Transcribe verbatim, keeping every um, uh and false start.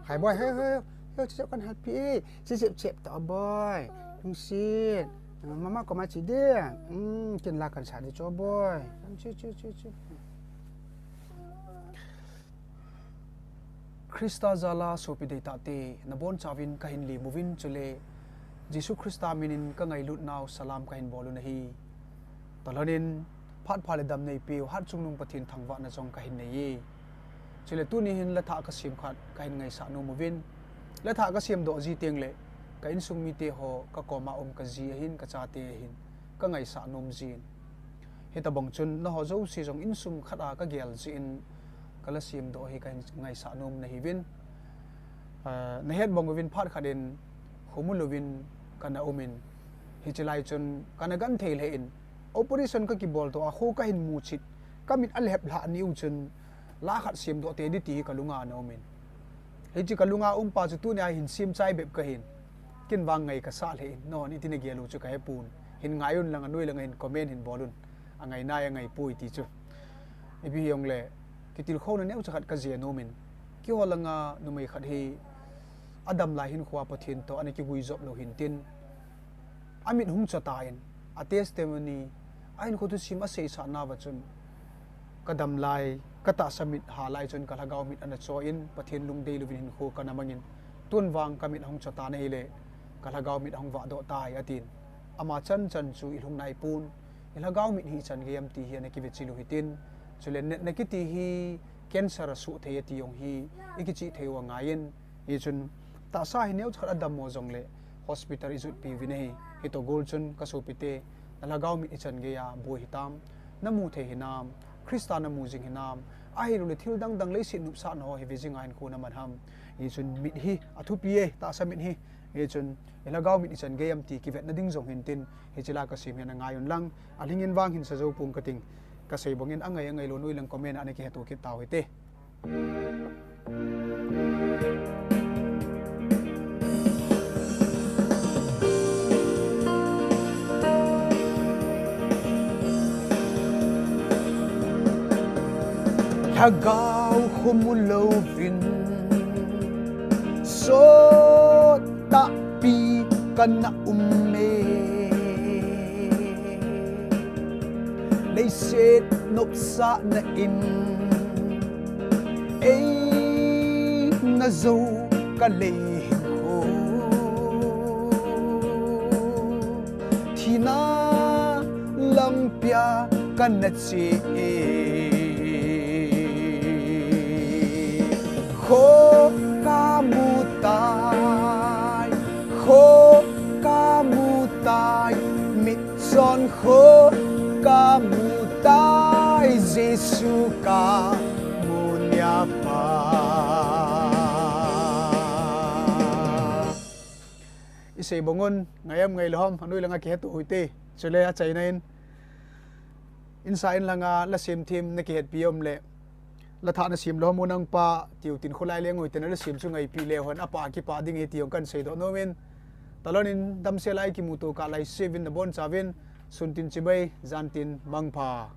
Hai boy, hai, hai, hai, chep chep kan help e. Chep chep chep ta boy. Lungset. Mama koma che ding. Hmm, ken la kan sa ding cho boy. Chep chep chep chep. Christa jal a sopi deitah te, nabonchauvin kahin lem uvin chule Jesu Christa minin kangailut nau salam kahin bol u ahi. Talhonin phat pha le dam neipeu hatchungnung Pathen thangvahna jong kahin nei e. Chule tuni hin la thah kasem khat kahin ngaisah nom uvin. La thah kasem doh ji teng le ka insung mite ho, kakoma um kaji ahin, kachate ahin, kangaisah nom jin. Hitobang chun nangho jouse jong insung khat a kagel jeh in kala sem doh hi kahin ngaisah nom nahiuvin. Ah, nahet bang uvin phat khat in Khumulo in kana um in. Hiche lai chun kana genthei lheh in operation kakibol toh a kho kahin muchet, kamit alhep lhah ni u chun la khat sem doh tei ding ti hi kalunga ana um in. Hiche kalunga um pa chu tunia hin sem chai bep kahin. Ken vang ngai kasah lheh in, nangho iti nagel u chu kahepon. Hin ngai un lang, anoi lang a hin comment hin bol un. Angai nai angai poi ti chu. Ipi hijongle, kitilkhouna neocha khat kaje nom in. Keiho langa numei khat hi adam lai hinkhoa Pathen toh ana kiguijop lou hintin, amit hung cho tan, a testimony, ahinkho thusim aseisah nauva chun, kadam lai, katahsa mit ha lai chun kalhagao mit ana cho in, Pathen lungdei louvin hinkho kana mang in, tun vang kamit ahung cho tan ahile, kalhagao mit ahung vah doh tai atin. Ama chan chan chu ilhung naipon, ilhagao mit hi ichan gei am ti hi ana kive chil u hitin, chule natna kiti hi cancer asuh thei ati jong hi ikichih thei u angai in, hichun tahsa hi neocha khat adammo jongle hospital ijotpi uvin ahi. Hitoh gol chun kasopite, nalhagao mit ichan gei a boi hitam, namu thei hinam, Christa namu jing hinam, ahiloule thil dang dang leiset nopsahna ho hi ve jing a hinkho naman ham. Hichun mit hi athupi e, tahsa mit hi. Hichun ilhagao mit ichan gei am ti kivetna ding jong hintin, hiche la kasem hi ana ngai un lang, alhing in vang hin sa jou pong kating. Kasei bang in angai angai lou noilang comment a ana kiheto kit tau hite. Lhagao Khumulo in sottahpi kana um e. Leiset nopsahna in eina jou kalei hinkho, thina lampia kana che e. Kho kamu tai, kho kamu tai, mitchon kho kamu tai, Jesu kamu nia pa. Isei bang un, ngai am ngai lou ham, anoi langa kiheto u hite. Chule achaina in, insa in langa la sem them nakihetpi um le, la thah nasem lou ham u nangpa, tiu tin kholai le ngoi tena la sem chu ngaipi leu hen, apah kipah ding ahi ti jong kahin seidoh nom in. Talon in damsel a ikimuto kah lai seuvin nabonchauvin, sun tin chibai, jan tin mangpha.